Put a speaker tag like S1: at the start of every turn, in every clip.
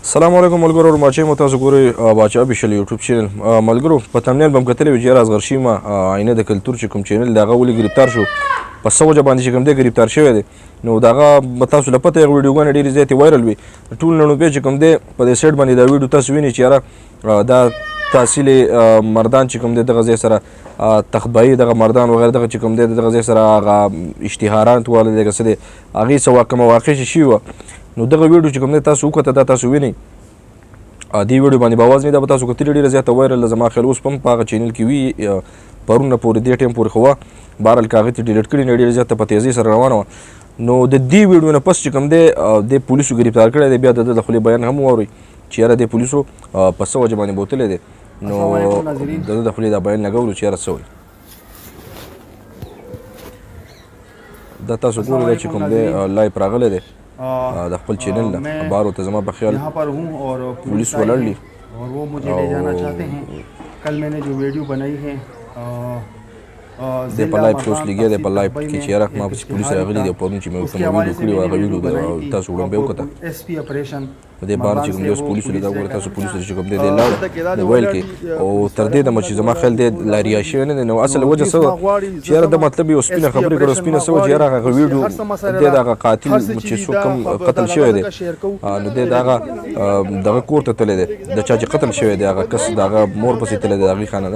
S1: السلام علیکم ملګرو، ورماچې مو تاسو ګورئ باچا افیشل یوټیوب چینل. ملګرو، په تمنیل به هم کتلی وي چې یاره اصغر شیما آینه د کلتور چې کوم چینل د هغه ولې ګرفتار شو، په څه وجه باندې چې کوم دی ګرفتار شوی دی. نو د هغه به تاسو له پته هغه ویډیوګانې ډېرې زیاتې وایرل وي. ټول نن بیا چې کوم دی په دې سایډ باندې دا ویډیو تاسو وینئ چې یاره دا تحصیل مردان چې کوم دی دغه ځای سره تخبایي دغه مردان وغیره دغه چې کوم دی دغه ځای سره هغه اشتهارات واله دی که څه دی، هغې څه کومه واقع چې شوې وه. نو دغه ویډیو چې کوم دی تاسو وکته، دا تاسو وینئ. دې ویډیو باندې به اواز نه، دا به تاسو کتلې، ډېره زیاته وایرل ده. زما خیال اوس هم په هغه چینل کې وي، پرون نه پورې دې ټایم پورې خو وه، بهرحال که هغې ته ډیلیټ کړي نه، ډېره زیاته په تیزۍ سره روانه وه. نو د دې ویډیو نه پس چې کوم دی دې پولیسو ګرفتار کړی دی. بیا د ده د خولې بیان هم واورئ چې یاره دې پولیسو په څه وجه باندې بوتلی دی. نو د ده د خولې دا بیان لګولو چې یاره څه وایي. دا تاسو ګورئ چې کوم دی لایف راغلی دی د خپل چینل نه بارو ته، زما په خیال
S2: यहाँ पर हूँ और
S1: पुलिस वलड़ ली
S2: और वो मुझे ले जाना चाहते हैं. कल मैंने जो वीडियो बनाई है
S1: د په لایف کې اوس لګیا دی، په لایف کې چې یاره ما پسې پولیس راغلي دي. پرون چې مې کومه ویډیو کړې وه، هغه ویډیو تاسو وړاندې وکته.
S2: S P operation
S1: په دې بار چې کوم دی اوس پولیسو له دا وګوره تاسو، پولیسو چې کوم دی دی لاړ موبایل کې، او تر دې دمه چې زما خیال دی لا ریا شوی نه دی. نو اصل وجه څه وه چې یاره د مطلب یو سپینه خبرې کړو، سپینه څه وه چې یاره هغه ویډیو دی د هغه قاتل چې څوک کوم قتل شوی دی، نو دی د هغه دغه کور ته تللی دی، د چا چې قتل شوی دی هغه کس د هغه مور پسې تللی دی، د هغې خانه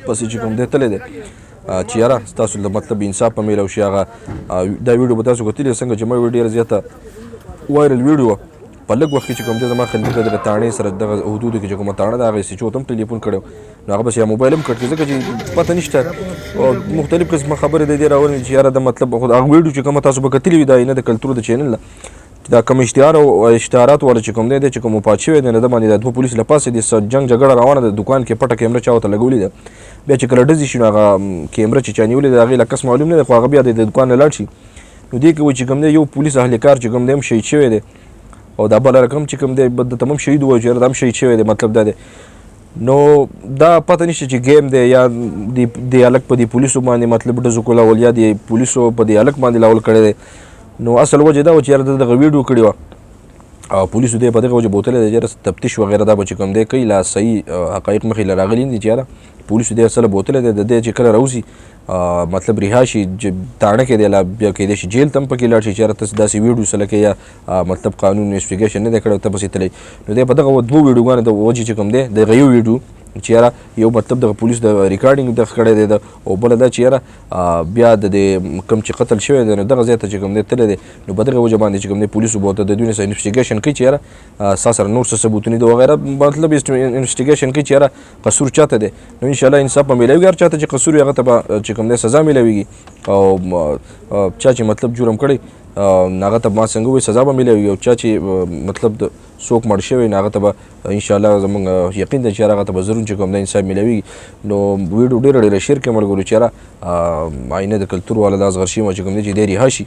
S1: پسې چې کوم دی تللی دی چې یاره ستاسو د مطلب انصاف په میلاو شي. هغه دا ویډیو به تاسو کتلې، څنګه چې ما ویډیو ډېره زیاته وایرل ویډیو وه. په لږ وخت کې چې کوم دی زما خیال دغه تاڼې سره دغه حدودو کې چې کومه تاڼه ده، هغې سیچو ته هم ټلیفون کړی، نو هغه بس یا موبایل هم کټ کړي، ځکه چې پته نشته او مختلف قسمه خبرې د دې راولې چې یاره د مطلب خو هغه ویډیو چې کومه تاسو به کتلې وي، دا نه د کلتور د چینل دا کوم اشتهار او اشتهارات والا چې کوم دی چې کوم وفات شوی دی، نو ده باندې د دوه پولیس له پاسه د جنګ جګړه روانه ده، دوکان کې پټه کیمره چا ورته لګولې ده. بیا چې کله ډزې شي نو هغه کیمره چې چا نیولې ده هغې له کس معلوم نه دی، خو هغه بیا د دوکان نه لاړ شي. نو دې کې وایي چې کوم دی یو پولیس اهلکار چې کوم دی هم شهید شوی دی، او دا بل رقم چې کوم دی د تمام شهید وایي چې دا هم شهید شوی دی. مطلب دا دی، نو دا پته نشته چې ګیم دی یا د هلک په دې پولیسو باندې مطلب ډزو کولاول یا د پولیسو په دې هلک باندې لاول کړی دی. نو اصل وجه دا وه چې یاره ده دغه ویډیو کړې وه او پولیسو دی په دغه وجه بوتلی دی چې یاره تفتیش وغیره دا به چې کوم دی کوي، لا صحیح حقایق مخې له راغلي نه دي چې یاره پولیسو دی اصله بوتلی دی. د دې چې کله راوځي مطلب رها شي، تاڼه کې دی، لا بیا کېدای شي جیل ته هم پکې لاړ شي چې یاره ته داسې ویډیو سره کې یا مطلب قانون انویسټیګیشن نه دی کړی ته پسې تللی. نو دی په دغه دوو ویډیوګانو د وجې چې کوم دی دغه یو ویډیو چې یاره یو مطلب دغه پولیس د ریکارډینګ دغه کړی دی او بله دا چې یاره بیا د دې کوم چې قتل شوی دی نو دغه ځای ته چې کوم دی تللی دی. نو په دغه وجه باندې چې کوم دی پولیسو به ورته د دوی نه څه انویسټیګیشن کوي چې یاره ستا سره نور څه ثبوتونه دي وغیره، مطلب انویسټیګیشن کوي چې یاره قصور چاته دی. نو انشاءالله انصاف به میلاویږي، هر چاته چې قصور وي هغه ته به چې کوم دی سزا میلاویږي، او چا چې مطلب جرم کړی هغه ته ما څنګه وایي سزا به میلاویږي، او چا چې مطلب د څوک مړ شوی نو هغه ته به انشاءالله زمونږ یقین دی چې یاره هغه ته به ضرور چې کوم دی انصاف میلاویږي. نو ویډیو ډېره ډېره شیر کړئ ملګرو چې یاره آینه د کلتور والا د اصغر شیما چې کوم دی چې دی رها شي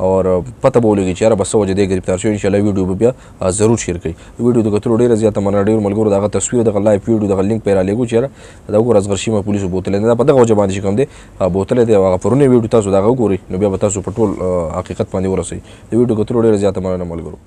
S1: اور پته به ولګي چې یاره بس څه وجه دی ګرفتار شوی. انشاءالله ویډیو به بیا ضرور شیر کړئ. ویډیو د کتلو ډېره زیاته مننه. ډېرو ملګرو دغه تصویر دغه لایف ویډیو دغه لینک پرې رالیږو چې یاره دا وګوره اصغر شیما پولیسو بوتلی دی، دا په دغه وجه باندې چې کوم دی بوتلی دی. او هغه پرونۍ ویډیو تاسو دغه وګورئ نو بیا به تاسو په ټول حقیقت باندې ورسئ. د ویډیو کتلو ډېره زیاته مننه ملګرو.